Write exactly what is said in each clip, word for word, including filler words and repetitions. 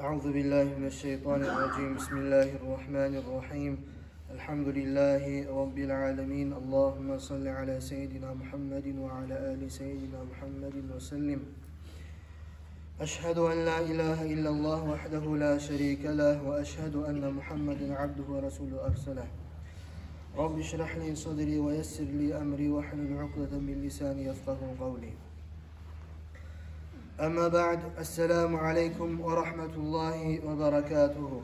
أعوذ بالله من الشيطان الرجيم. بسم الله الرحمن الرحيم. الحمد لله رب العالمين. اللهم صل على سيدنا محمد وعلى آل سيدنا محمد وسلم. أشهد أن لا إله إلا الله وحده لا شريك له، وأشهد أن محمدا عبده ورسوله أرسله. رب اشرح لي صدري ويسر لي أمري واحلل عقدة من لساني يفقهوا قولي. أما بعد، السلام عليكم ورحمة الله وبركاته.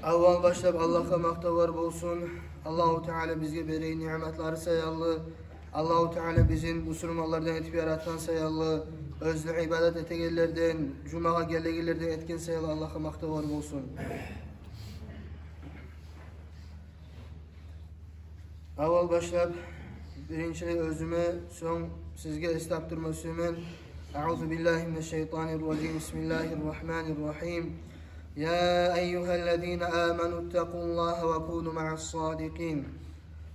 Аввал башлап Аллагьгъа макътавлар болсун. Аллагьу Таала бизге береген ниъматлары саялы, Аллагьу Таала бизин бусурманлардан этип яратгъан саялы, оьзюне ибадат этегенлерден, жумагъа гелегенлерден этген саялы Аллагьгъа макътавлар болсун. Аввал башлап биринчи оьзюме, сонг сизге эс тапдырма сюемен. أعوذ بالله من الشيطان الرجيم. بسم الله الرحمن الرحيم. يا أيها الذين آمنوا اتقوا الله وكونوا مع الصادقين.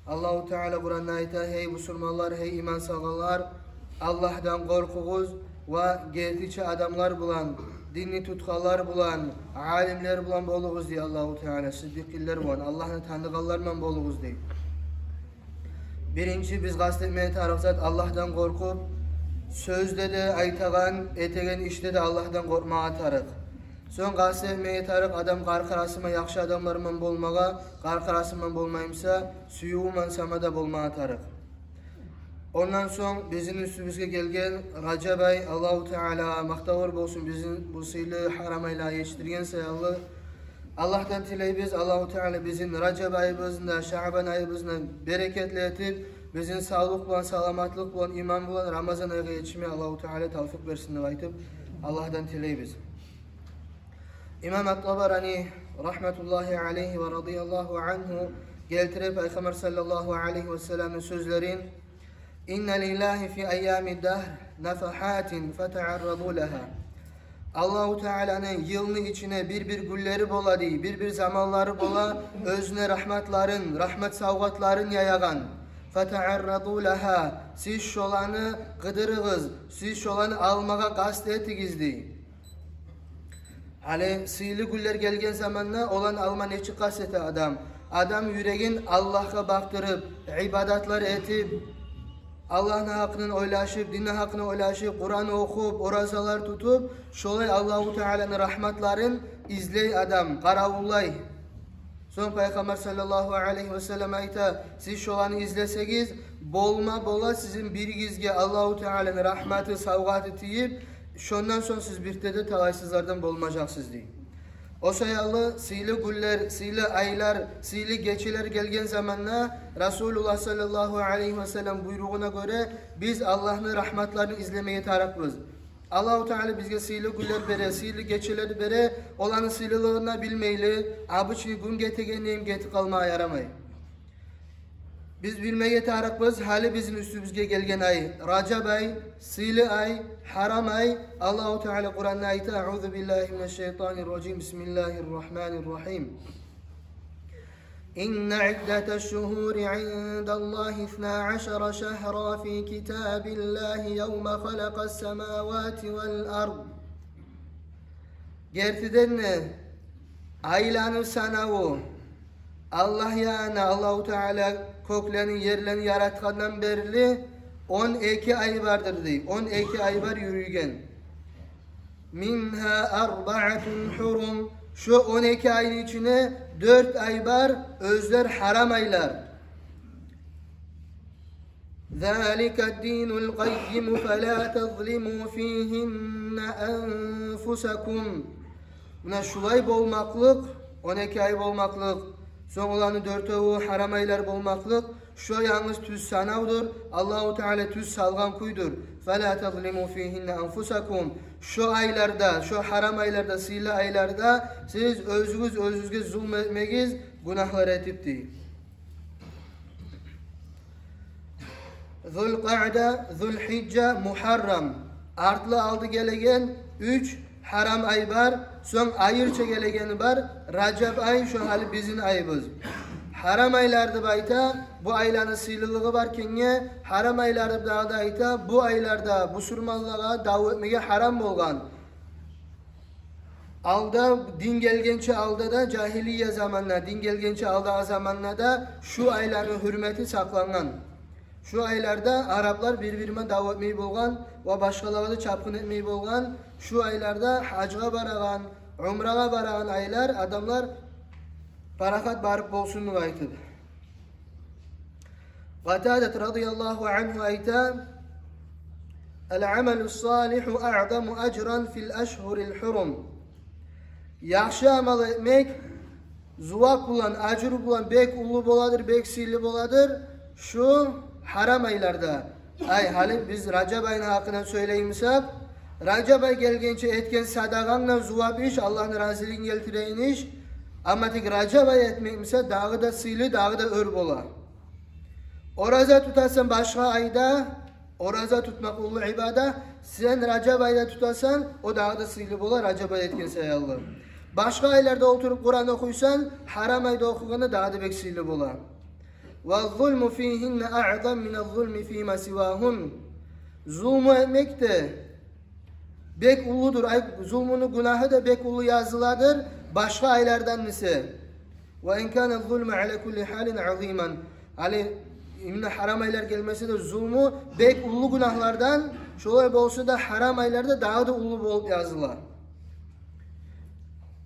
Аллагьу Таала Къуранда айта: «Гьей бусурманлар, гьей иман салгъанлар, Аллагьдан къоркъугъуз ва гертичи адамлар булан, динни тутгъанлар булан, алимлер булан болугъуз», — дей Аллагьу Таала, сиддикъинлер булан, Аллагьны таныгъанлар булан болугъуз дей. Биринчи биз къаст этмеге тарыкъ зат Аллагьдан къоркъуп, сёзде де айтагъан, этеген ишде де Аллагьдан къоркъмагъа тарыкъ. Сонг къаст этмеге тарыкъ адам къаркъарасы булан яхшы адамлар булан болмагъа, къаркъарасы булан болмаймыса, сюювю булан сама да болмагъа тарыкъ. Ондан сонг бизин уьстюбюзге гелген Ражаб ай, Аллагьу Таалагъа макътавлар болсун, бизин бу сыйлы гьарам айлагъа етишдирген саялы. Аллагьдан тилейбиз, Аллагьу Таала бизин Ражаб айыбызны да, Шаъбан айыбызны да берекетли этип, бизин савлукъ булан, саламатлыкъ булан, иман булан Рамазан айгъа етишме Аллагьу Таала тавфикъ берсин деп айтып, Аллагьдан тилейбиз. Имам ат-Табарани, рагьматуллагьи алайгьи ва радияллагьу ангьу, гелтире Пайхаммар саллаллагьу алайгьи ва салламны сёзлерин: «Инна лиллагьи фи айями дагьр нафагьатин фатагьарраду лагьа». Аллагьу Тааланы йылны ичине бир-бир гюнлери бола дей, бир-бир заманлары бола, оьзюне рагьматларын, рагьмат савгъатларын яягъан. «Фатагьарраду лагьа», сиз шоланы къыдырыгъыз, сиз шоланы алмагъа къаст этигиз дей. Гьали сыйлы гюнлер гелген заманда оланы алма нечик къаст эте адам? Адам юрегин Аллагьгъа бакъдырып, ибадатлар этип, Аллагьны гьакъын ойлашып, динни гьакъын ойлашып, Къуран охуп, оразалар тутуп, шолай Аллагьу Тааланы рагьматларын излей адам, къаравуллай. Сонг Пайхаммар саллаллагьу алайгьи ва саллам айта: «Сиз шоланы излесегиз, болма бола сизин биригизге Аллагьу Тааланы рагьматы, савгъаты тийип, шондан сонг сиз бирт де талайсызлардан болмажакъсыз», — дей. О саялы сыйлы гюнлер, сыйлы айлар, сыйлы гечелер гелген заманда Расулуллагь саллаллагьу алайгьи ва саллам буйругъуна гёре биз Аллагьны рагьматларын излемеге тарыкъбыз. Аллагьу Таала бизге сыйлы гюнлер бере, сыйлы гечелер бере, оланы сыйлылыгъын да билмейли, обычный гюн гетегенде гетип къалмагъа ярамай. Биз билмеге тарыкъбыз, гьали бизин уьстюбюзге гелген ай Ражаб ай, сыйлы ай, гьарам ай. Аллагьу Таала Къуранда айта: «Аъузу биллагьи минаш-шайтанир-ражим. Бисмиллагьир-рагьманир-рагьим. Инна иддаташ-шугьури индаллагьи исна ашара шагьран фи китабиллагьи явма халакъас-самавати вал-ард». Гертиден де, айланы санаву Аллагь янына, Аллагьу Таала кёклени, ерлени яратгъандан берли он эки ай бардыр дей. Он эки ай бар юрюйген. «Мингьа арбаатун хурум». Шо он эки айны ичинде дёрт ай бар, оьзлер гьарам айлар. «Заликад-динул къаййиму, фала тазлиму фигьинна анфусакум». Муна шулай болмакълыкъ, он эки ай болмакълыкъ, сонг оланы дёртевю гьарам айлар болмакълыкъ, шо янгыз тюз санавдур, Аллагьу Таала тюз салгъан кюйдюр. «Фала тазлиму фигьинна анфусакум». Шо айларда, шо гьарам айларда, сыйлы айларда сиз оьзюгюз оьзюгюзге зулму этмегиз, гюнагьлар этип дей. Зулкъаъда, Зулгьижжа, Мугьаррам. Артлы-алды гелеген уьч гьарам ай бар, сонг айрыча гелегени бар, Ражаб ай, шо гьали бизин айыбыз. Гьарам айлар деп айта, бу айланы сыйлылыгъы бар кенге, гьарам айлар деп дагъы да айта, бу айларда бусурманлагъа дав этмеге гьарам болгъан. Алда, дин гелгенче алда да, жагьилия заманда, дин гелгенче алдагъы заманда да шу айланы гьюрмети сакълангъан. Шу айларда араплар бир-бирине дав этмей болгъан ва башгъалагъа да чапгъын этмей болгъан. Шу айларда гьажгъа барагъан, умрагъа барагъан айлар, адамлар парахат барып болсун деп айтып. Къатадат радияллагьу ангьу айта: «Ал-амалу салигьу аъзаму ажран фил ашгьурил гьурум». Яхшы амал этмек зувап булан, ажру булан бек уллу боладыр, бек сыйлы боладыр шу гьарам айларда. Ай, гьали биз Ражаб айны гьакъындан сёйлеймисек, Ражаб ай гелгенче этген садагъангдан зувап иш, Аллагьны разилигин гелтиреген иш. Амма тек Ражаб ай этмекмисе, дагъы да сыйлы, дагъы да оьр бола. Ораза тутасан башгъа айда, ораза тутмакъ уллу ибадат, сен Ражаб айда тутасан, о дагъы да сыйлы бола, Ражаб ай этген саялы. Башгъа айларда олтуруп Къуран охуйсан, гьарам айда охугъанда дагъы да бек сыйлы бола. «Ва зулму фигьинна аъзам мина зулми фима сивагьун». Зулму этмек де бек уллудур. Ай, зулмуну гюнагьы да бек уллу языладыр башгъа айлардан эсе. «Ва ин кана зулму ала кулли гьалин азиман». Гьали именно гьарам айлар гелмесе де, зулму бек уллу гюнагьлардан, шолай болса да гьарам айларда дагъы да уллу болуп языла.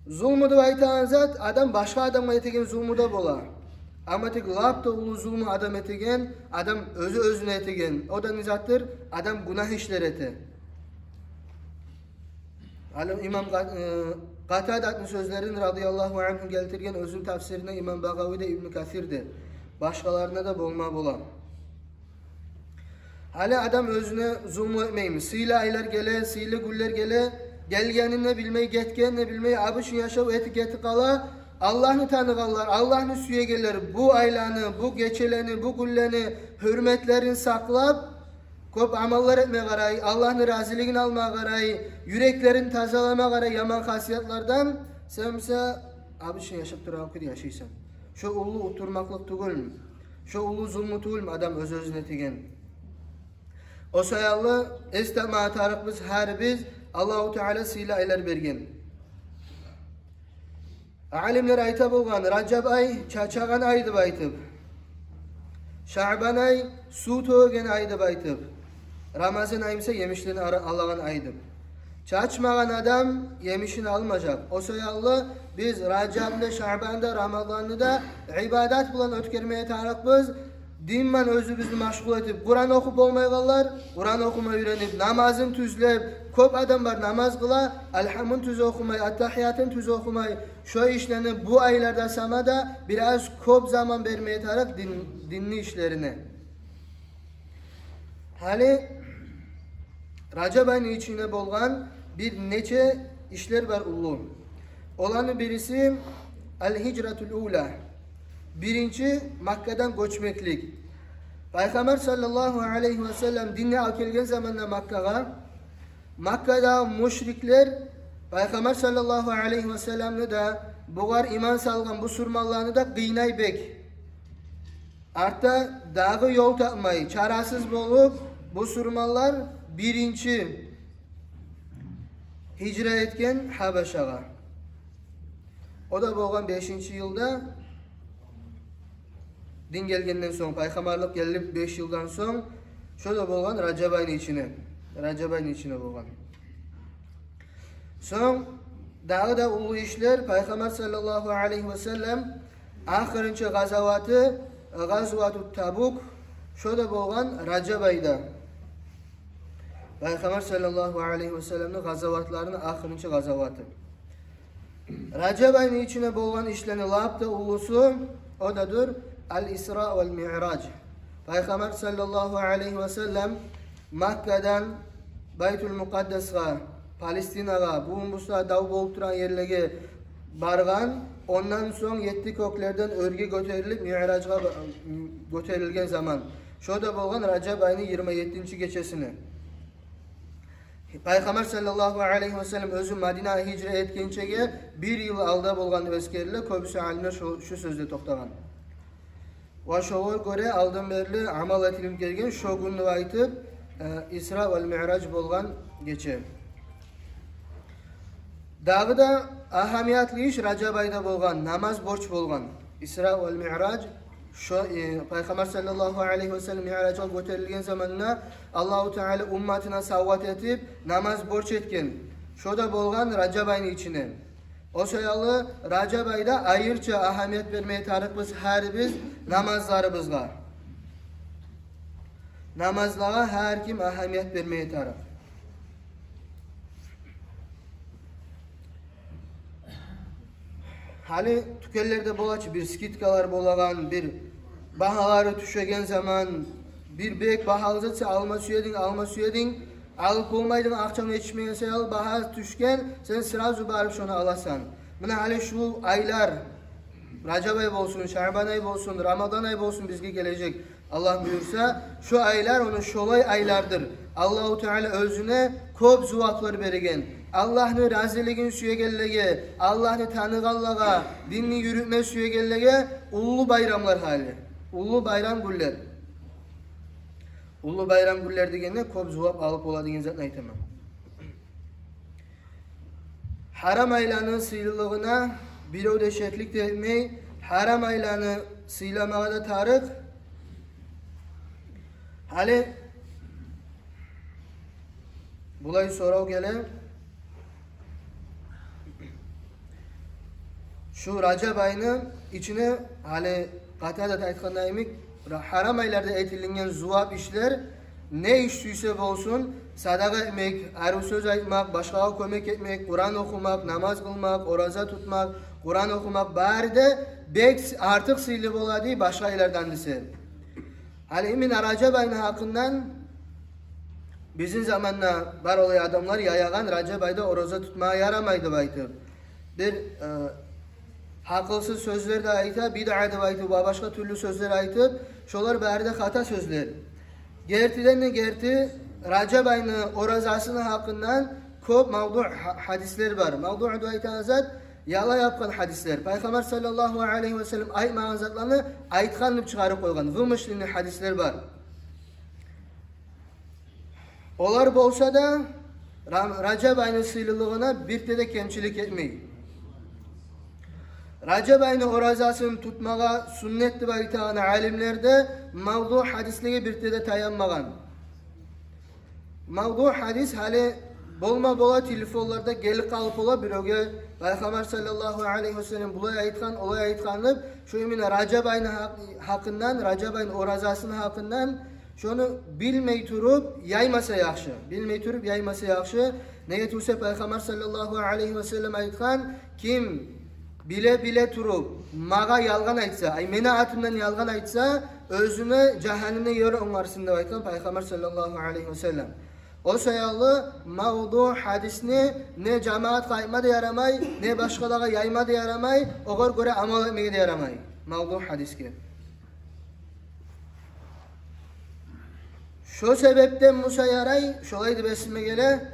Зулму деп айтагъан зат, адам башгъа адамгъа этеген зулму да бола. Амма тек лап да уллу зулму адам этеген, адам оьзю оьзюне этеген. О да не затдыр? Адам гюнагь ишлер эте. Гьали имам Къа-, э, Къатадатны сёзлерин радияллагьу ангьу гелтирген оьзюню тафсирине имам Багъави де, Ибну Касир де, башгъаларына да болма бола. Гьали адам оьзюне зулму этмейми? Сыйлы айлар геле, сыйлы гюнлер геле, гелгенин де билмей, гетгенин де билмей, абышын яшав этип гетип къала. Аллагьны таныгъанлар, Аллагьны сюегенлер бу айланы, бу гечелени, бу гюнлени гьюрметлерин сакълап, кёп амаллар этме къарай, Аллагьны разилигин алма къарай, юреклерин тазалама къарай яман хасиятлардан. Сен буса абышын яшап турагъан кюйде яшайсан. Шо уллу утдурмакълыкъ тюгюлмю? Шо уллу зулму тюгюлмю адам оьз-оьзюне этеген? О саялы эс тапма тарыкъбыз гьарибиз, Аллагьу Таала сыйлы айлар берген. Алимлер айта болгъан, Ражаб ай чачагъан ай деп айтып, Шаъбан ай сув тёгеген ай деп айтып, Рамазан ай буса емишлени ара-, алагъан ай деп. Чачмагъан адам емишин алмажакъ. О саялы биз Ражабны да, Шаъбанны да, Рамазанны да ибадат булан оьтгермеге тарыкъбыз. Дин булан оьзюбюзню машгъул этип, Къуран охуп болмайгъанлар Къуран охума уьйренип, намазын тюзлеп, кёп адам бар намаз къыла, Алгьамын тюз охумай, Аттагьиятын тюз охумай. Шо ишлени бу айларда сама да бираз кёп заман бермеге тарыкъ дин, динни ишлерине. Гьали Ражаб айны ичинде болгъан бир нече ишлер бар уллу. Оланы бириси ал-гьижратул ула. Биринчи Маккадан гёчмеклик. Пайхаммар саллаллагьу алайгьи ва саллам динни алып гелген заманда Маккагъа, Маккадагъы мушриклер Пайхаммар саллаллагьу алайгьи ва салламны да, бугъар иман салгъан бусурманланы да къыйнай бек. Артда дагъы ёл тапмай, чарасыз болуп, бусурманлар биринчи гьижра этген Гьабашагъа. О да болгъан бешинчи йылда, дин гелгенден сонг, пайхаммарлыкъ гелип беш йылдан сонг, шо да болгъан Ражаб айны ичине. Ражаб айны ичине болгъан. Сонг дагъы да уллу ишлер, Пайхаммар саллаллагьу алайгьи ва саллам ахырынчы гъазаваты, гъазвату Табук, шо да болгъан Ражаб айда. Пайхаммар саллаллагьу алайгьи ва салламны гъазаватларыны ахырынчы гъазаваты. Ражаб айны ичине болгъан ишлени лап да уллусу, о да дюр ал-Исра вал Миъраж. Пайхаммар саллаллагьу алайгьи ва саллам Маккадан Байтул Мукъаддасгъа, Палестинагъа, бугюн буса дав болуп турагъан ерлеге баргъан, ондан сонг етти кёклерден оьрге гётерилип, Миъражгъа ба-, гётерилген заман. Шо да болгъан Ражаб айны йигирма еттинчи гечесине. Пайхаммар саллаллагьу алайгьи ва саллам оьзю Мадинагъа гьижра этгенчеге бир йыл алда болгъан деп эсгериле, кёбюсю алимлер шу, шу сёзде токътагъан. Ва шогъар гёре алдан берли амал этилип гелген шо гюн деп айтып, э, Исра вал Миъраж болгъан гече. Дагъы да агьамиятлы иш Ражаб айда болгъан, намаз борч болгъан. Исра вал Миъраж, шо, э, Пайхаммар саллаллагьу алайгьи васаллам Миъражгъа гётерилген заманда Аллагьу Таала умматына савгъат этип, намаз борч этген. Шо да болгъан Ражаб айны ичине. О саялы Ражаб айда айрыча агьамият бермеге тарыкъбыз гьарибиз намазларыбызгъа. Намазлагъа гьар ким агьамият бермеге тарыкъ. Гьали тюкенлерде бола чы бир скидкалар болагъан, бир багьалары тюшеген заман, бир бек багьалы зат алма сюединг, алма сюединг, алып болмайдынг, акъчанг етишмеген саялы, багьа тюшген, сен сразу барып шону аласан. Муна гьали шу айлар, Ражаб ай болсун, Шаъбан ай болсун, Рамадан ай болсун, бизге гележек, Аллагь буюрса, шу айлар ону шолай айлардыр. Аллагьу Таала оьзюне кёп зуваплар береген. Аллагьны разилигин сюегенлеге, Аллагьны таныгъанлагъа, динни юрютме сюегенлеге уллу байрамлар гьали. Уллу байрам гюнлер. Уллу байрам гюнлер дегенде кёп зувап алып бола деген затны айтаман. Гьарам айланы сыйлылыгъына бирев де шеклик де этмей, гьарам айланы сыйламагъа да тарыкъ. Гьали булай сорав геле. Шу Ражаб айны ичине, гьали Къатада да айтгъандай йимик, ра-, гьарам айларда этилинген зувап ишлер, не иш сюйсе болсун, садагъа этмек, арив сёз айтмакъ, башгъагъа кёмек этмек, Къуран охумакъ, намаз къылмакъ, ораза тутмакъ, Къуран охумакъ, бары да бек с-, артыкъ сыйлы бола дей башгъа айлардан десе. Гьали именно Ражаб айны гьакъындан бизин заманда бар олай адамлар яягъан, Ражаб айда ораза тутмагъа ярамай деп айтып. Бир, э, гьакъылсыз сёзлер де айта, бидъа деп айтып, ва башгъа тюрлю сёзлер айтып, шолар бары да хата сёзлер. Гертиден де герти, Ражаб айны оразасыны гьакъындан кёп мавдуъ гьа-, гьадислер бар. Мавдуъ деп айтагъан зат, яла япгъан гьадислер. Пайхаммар саллаллагьу алайгьи васаллам айтмагъан затланы айтгъан деп чыгъарып къойгъан, вымышленный гьадислер бар. Олар болса да, Рам-, Ражаб айны сыйлылыгъына бир де кемчилик этмей. Ражаб айны оразасын тутмагъа суннет деп айтагъан алимлер де мавдуъ гьадислеге бир де таянмагъан. Мавдуъ гьадис гьали болма бола, телефонларда гелип къалып бола биревге, Пайхаммар саллаллагьу алайгьи васаллам булай айтгъан, олай айтгъан деп, шу именно Ражаб айны гьакъ-, гьакъындан, Ражаб айны оразасыны гьакъындан, шону билмей туруп яймаса яхшы. Билмей туруп яймаса яхшы. Неге тюгюл де Пайхаммар саллаллагьу алайгьи васаллам айтгъан, ким биле-биле туруп магъа ялгъан айтса, ай, мени атымдан ялгъан айтса, оьзюне жагьаннемде ер онгарсын деп айтгъан Пайхаммар саллаллагьу алайгьи васаллам. О саялы мавдуъ гьадисни не жамаатгъа айтма да ярамай, не башгъалагъа яйма да ярамай, огъар гёре амал этмеге де ярамай мавдуъ гьадисге. Шо себепден буса ярай, шолай деп эсиме геле,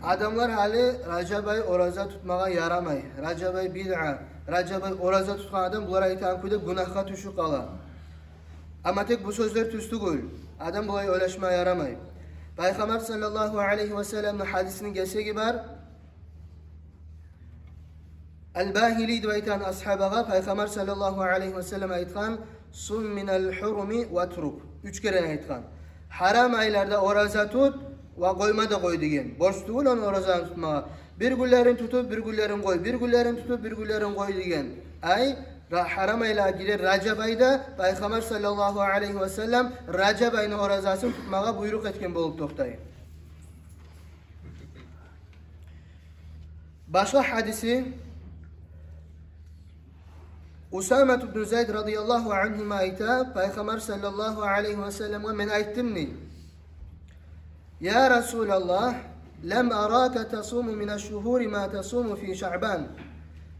адамлар гьали Ражаб ай ораза тутмагъа ярамай, Ражаб ай бидъа, Ражаб ай ораза тутгъан адам, булар айтагъан кюйде, гюнагьгъа тюшюп къала. Амма тек бу сёзлер тюз тюгюл. Адам булай ойлашма ярамай. Пайхаммар саллаллагьу алайгьи васалламны гьадисини гесеги бар. Ал-Багьили деп айтагъан асгьабагъа Пайхаммар саллаллагьу алайгьи васаллам айтгъан: «Сум минал гьуруми ватрук». Уьч керен айтгъан. Гьарам айларда ораза тут ва къойма да къой деген. Борч тюгюл ону оразаны тутмагъа. Бир гюнлерин тутуп, бир гюнлерин къой, бир гюнлерин тутуп, бир гюнлерин къой деген. Ай, ра-, гьарам айлагъа гирер Ражаб айда Пайхаммар саллаллагьу алайгьи васаллам Ражаб айны оразасын тутмагъа буйрукъ этген болуп токътай. Башгъа гьадиси, Усамат ибну Зайд радияллагьу ангьума айта, Пайхаммар саллаллагьу алайгьи васалламгъа мен айтдым дей: «Я Расулаллагь, лам арака тасуму минаш шугьури ма тасуму фи Шаъбан».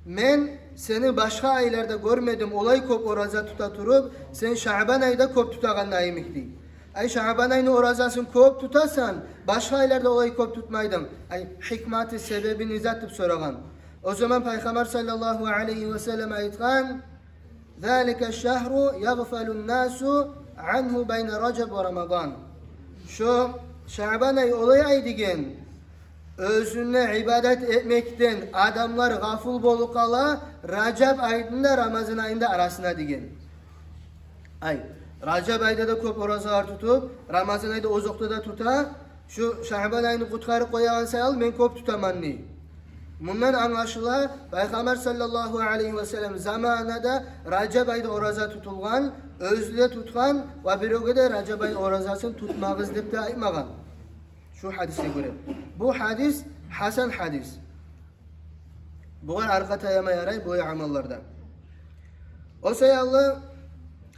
Мен сени башгъа айларда гёрмедим олай кёп ораза тута туруп, сен Шаъбан айда кёп тутагъанда йимик дей. Ай, Шаъбан айны оразасын кёп тутасан, башгъа айларда олай кёп тутмайдынг. Ай, гьикматы, себеби не зат деп сорагъан. О заман Пайхаммар саллаллагьу алайгьи васаллам айтгъан: «Залика шагьру ягъфалун насу ангьу байна Ражаб ва Рамадан». Шо Шаъбан ай олай ай деген, оьзюне ибадат этмекден адамлар гъафул болуп къала Ражаб айны да, Рамазан айны да арасына деген. Ай, Ражаб айда да кёп оразалар тутуп, Рамазан айда озокъда да тута, шу Шаъбан айны къутгъарып къоягъан саялы мен кёп тутаман дей. Мундан англашыла, Пайхаммар саллаллагьу алайгьи васаллам заманында да Ражаб айда ораза тутулгъан, оьзю де тутгъан ва биревге де Ражаб ай оразасын тутмагъыз деп де айтмагъан. Шу гьадисге гёре. Бу гьадис гьасан гьадис. Бугъар аркъа таяма ярай бу амалларда. О саялы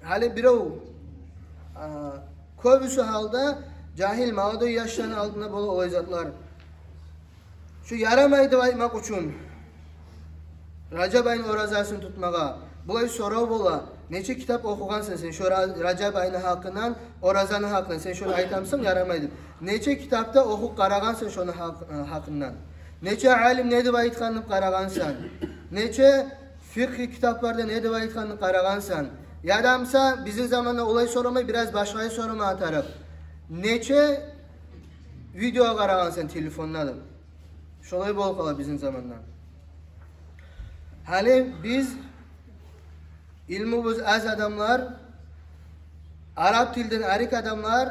гьали бирев, а, кёбюсю гьалда жагьил, молодой яшланы алдында бола олай затлар. Шу ярамай деп айтмакъ учун, Ражаб айны оразасын тутмагъа, булай сорав бола: «Нече китап охугъансан сен шу Ра-, Ражаб айны гьакъындан, оразаны гьакъындан?» Сен шону айтамысан, ярамай деп. Нече китапда охуп къарагъансан шону гьакъ-, гьакъындан? Нече алим не деп айтгъанны къарагъансан? Нече фикъгьи китапларда не деп айтгъанны къарагъансан? Яда буса бизин заманда олай сорамай, бираз башгъа сорама тарыкъ: «Нече видео къарагъансан телефонда?» деп. Шолай болуп къала бизин заманда. Гьали биз илмубуз аз адамлар, араб тилден арек адамлар,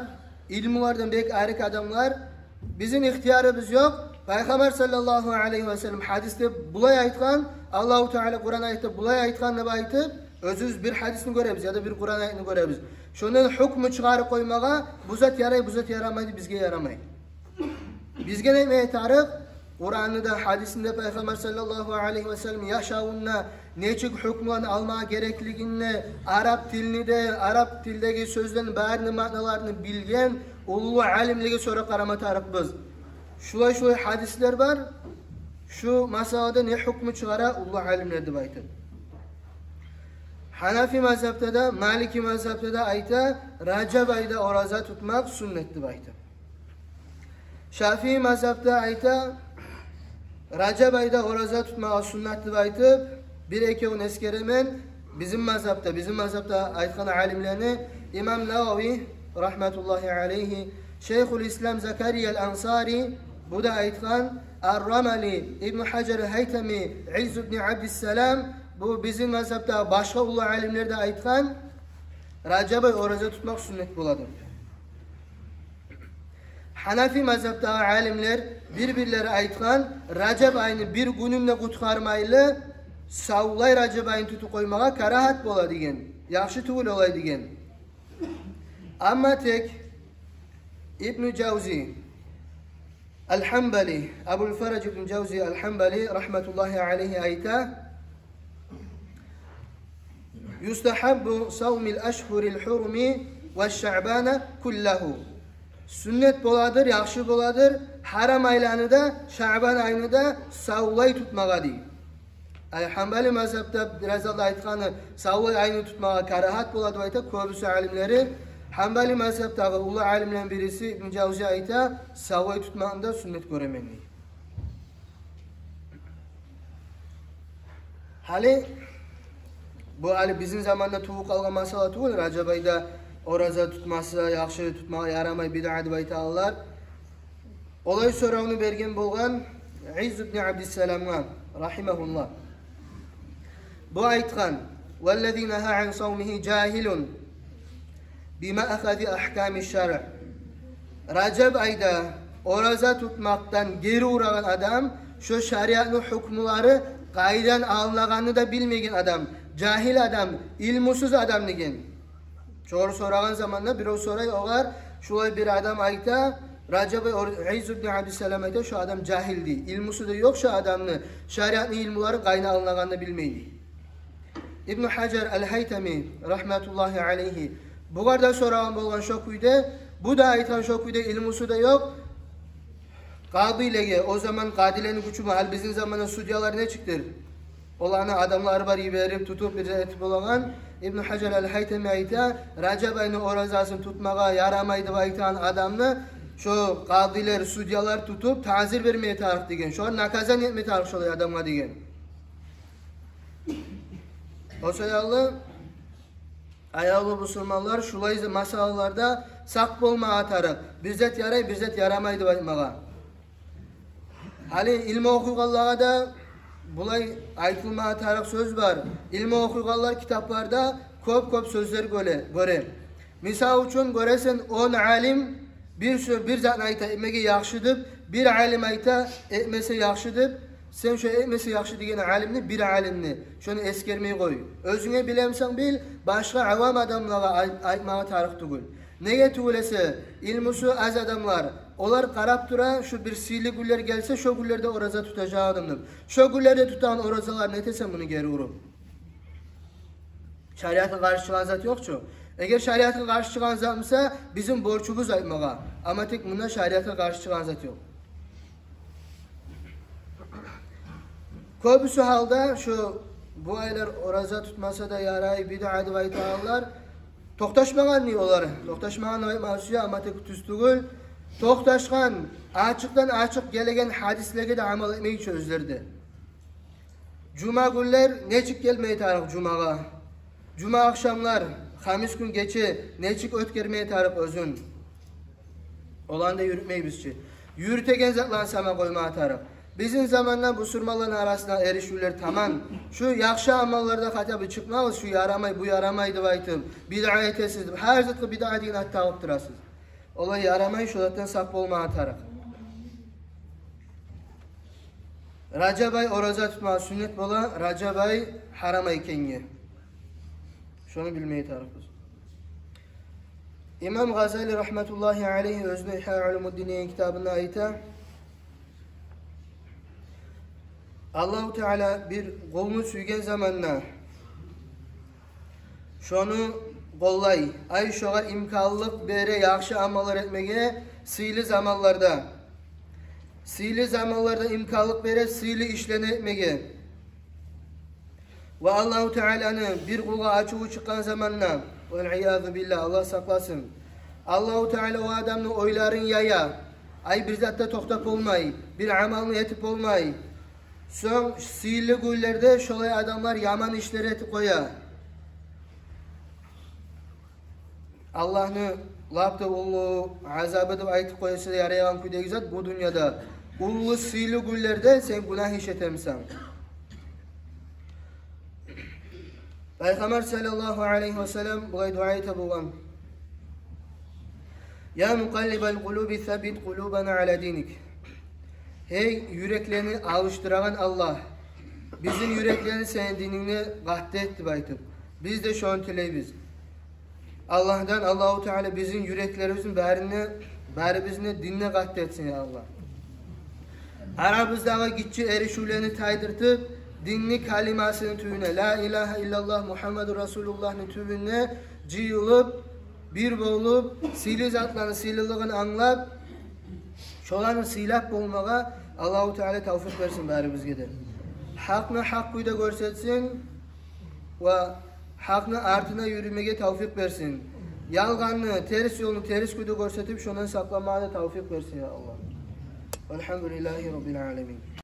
илмулардан бек арек адамлар, бизин ихтиярыбыз ёкъ. Пайхаммар саллаллагьу алайгьи васаллам гьадисде булай айтгъан, Аллагьу Таала Къуран аятда булай айтгъан деп айтып, оьзюбюз бир гьадисни гёребиз яда бир Къуран аятны гёребиз. Шондан гьукму чыгъарып къоймагъа, бу зат ярай, бу зат ярамайды, бизге ярамай. Бизге не этме тарыкъ? Къуранны да, гьадисни де, Пайхаммар саллаллагьу алайгьи васаллам яшавунда нечик гьукмуланы алмагъа гереклигин де, араб тилни де, араб тилдеги сёзлени барыны маъналарын билген уллу алимлеге сорап къарама тарыкъбыз. Шулай-шулай гьадислер бар, шу масъалада не гьукму чыгъара уллу алимлер деп айтып. Гьанафи мазгьабда да, Малики мазгьабда да айта, Ражаб айда ораза тутмакъ суннат деп айтып. Шафии мазгьабда айта, Ражаб айда ораза тутмагъа суннат деп айтып, бир-экевюн эсгеремен. Бизин мазгьабда, бизин мазгьабда айтгъан алимлени: имам Навави, рагьматуллагьи алайгьи, Шайхул Ислам Закария ал-Ансари, бу да айтгъан, Ар-Рамали, Ибну Гьажар ал-Гьайтами, Изз ибн Абдиссалам, бу бизин мазгьабда башгъа уллу алимлер де айтгъан, Ражаб ай ораза тутмакъ суннат болады. Гьанафи мазгьабдагъы алимлер бир-бирлери айтгъан, Ражаб айны бир гюнюн де къутгъармайлы, савлай Ражаб айны тутуп къоймагъа карагьат бола деген, яхшы тюгюл олай деген. Амма тек Ибну Жавзи ал-Гьанбали, Абул Фараж ибн Жавзи ал-Гьанбали, рагьматуллагьи алайгьи, айта: «Юстагьаббу савмил ашгьурил гьуруми ва Шаъбана куллагьу». Суннат боладыр, яхшы боладыр, гьарам айланы да, Шаъбан айны да савлай тутмагъа дей. Ай, Гьанбали мазгьабда бираз алда айтгъаны, савлай айны тутмагъа карагьат болады деп айта кёбюсю алимлери. Гьанбали мазгьабдагъы уллу алимлени бириси Ибн Жавзи айта, савлай тутмакъны да суннат гёремен дей. Гьали бу гьали бизин заманда тувуп къалгъан масъала тюгюл, Ражаб айда ораза тутмаса яхшы, тутмагъа ярамай, бидъа деп айталар. Олай соравну берген болгъан Изз ибн Абдиссаламгъа, рагьимагьуллагь. Бу айтгъан: «Валлази нагьа ан савмигьи жагьилун бимаъхази агьками шаръ». Ражаб айда ораза тутмакъдан гери урагъан адам, шо шариатны гьукмулары къайдан алынагъанны да билмеген адам, жагьил адам, илмусуз адам деген. Шогъар сорагъан заманда бирев сорай огъар, шулай бир адам айта, Ражаб ор-, Изз ибн Абдиссалам айта, шо адам жагьил дей. Илмусу да ёкъ шо адамны, шариатны илмулары къайдан алынагъанны билмей дей. Ибн Гьажар ал-Гьайтами, рагьматуллагьи алайгьи, бугъар да сорагъан болгъан шо кюйде, бу да айтгъан шо кюйде, илмусу да ёкъ. Къадилеге, о заман къадилени гючю бар, гьали бизин заманда судьялар нечикдир? Оланы адамлары бар, йиберип, тутуп, бир зат этип болагъан. Ибн Гьажар ал-Гьайтами айта, Ражаб айны оразасын тутмагъа ярамай деп айтагъан адамны шо къадилер, судьялар тутуп, таъзир берме тарыкъ деген. Шолар наказание этме тарыкъ шолай адамгъа деген. О саялы, аявлу бусурманлар, шулай масъалаларда сакъ болмагъа тарыкъ. Бир зат ярай, бир зат ярамай деп айтмагъа. Гьали илму охуйгъанлагъа да булай айтылмагъа тарыкъ сёз бар. Илму охуйгъанлар китапларда кёп-кёп сёзлер гёре, гёре. Мисал учун, гёресен, он алим бир сё-, бир затны айта, этмеге яхшы деп, бир алим айта, этмесе яхшы деп. Сен шо этмесе яхшы деген алимни, бир алимни, шону эсгермей къой. Оьзюнге билемисен, бил, башгъа авам адамлагъа ай-, айтмагъа тарыкъ тюгюл. Неге тюгюл эсе, илмусу аз адамлар, олар къарап тура, шо бир сыйлы гюнлер гелсе, шо гюнлерде ораза тутажакъ адам деп. Шо гюнлерде тутагъан оразалар, не этесен муну гери уруп? Шариатгъа къаршы чыгъагъан зат ёкъ чу. Эгер шариатгъа къаршы чыгъагъан зат буса, бизин борчубуз айтмагъа. Амма тек мунда шариатгъа къаршы чыгъагъан зат ёкъ. Кёбюсю гьалда шо бу айлар ораза тутмаса да ярай, бидъа деп айтагъанлар, токъташмагъан дей олар. Токъташмагъан деп айтмагъа сюе, амма тек тюз тюгюл. Токъташгъан, ачыкъдан ачыкъ гелеген гьадислеге де амал этмей чи оьзлер де. Жума гюнлер нечик гелмеге тарыкъ жумагъа? Жума ахшамлар, хамис гюн гече нечик оьтгермеге тарыкъ оьзюн? Оланы да юрютмейбиз чи. Юрютеген затланы сама къоймагъа тарыкъ. Бизин заманда бусурманланы арасында эришивлер таман. Шу яхшы амалларда хотя бы чыкъмагъыз, шу ярамай, бу ярамай деп айтып, бидъа этесиз деп. Гьар затгъа бидъа деген ат тагъып турасыз. Олай ярамай, шо затдан сакъ болмагъа тарыкъ. Ражаб ай ораза тутмагъа сюннет бола, Ражаб ай гьарам ай экенге. Шону билмеге тарыкъбыз. Имам Гъазали рагьматуллагьи алайгьи оьзюню Ихья улумуддин деген китабында айта: Аллагьу Таала бир къулну сюйген заманда шону къоллай, ай, шогъар имканлыкъ бере яхшы амаллар этмеге сыйлы заманларда. Сыйлы заманларда имканлыкъ бере сыйлы ишлени этмеге. Ва Аллагьу Тааланы бир къулгъа ачуву чыкъгъан заманда, вал иязу биллагь, Аллагь сакъласын, Аллагьу Таала о адамны ойларын яя, ай, бир затда токътап болмай, бир амалны этип болмай. Сонг сыйлы гюнлерде шолай адамлар яман ишлер этип къоя. Аллагьны лап да уллу азабы деп айтып къойса да ярайгъан кюйдеги зат бу дюньяда. Уллу сыйлы гюнлерде сен гюнагь иш этемисен. Пайхаммар саллаллагьу алайгьи ва саллам булай дуа айта болгъан: «Я мукъаллибал къулуби, саббит къулубана ала диник». Гьей, юреклени алышдырагъан Аллагь, бизин юреклени сени динингде къатты эт деп айтып. Биз де шону тилейбиз. Аллагьдан, Аллагьу Таала бизин юреклерибизни барин де, барибизни динде къатты этсин, я Аллагь. Арабыздагъы гиччи эришивлени тайдыртып, динни калимасыны тюбюне, ла илагьа иллаллагь Мугьаммадур Расулуллагьны тюбюне жыйылып, бир болуп, сыйлы затланы сыйлылыгъын англап, шоланы сыйлап болмагъа Аллагьу Таала тавфикъ берсин барибизге де. Гьакъны гьакъ кюйде гёрсетсин ва гьакъны артына юрюмеге тавфикъ берсин. Ялгъанны, терс ёлну терс кюйде гёрсетип, шондан сакъланмагъа да тавфикъ берсин, я Аллагь. Валгьамдулиллагьи раббил аламин.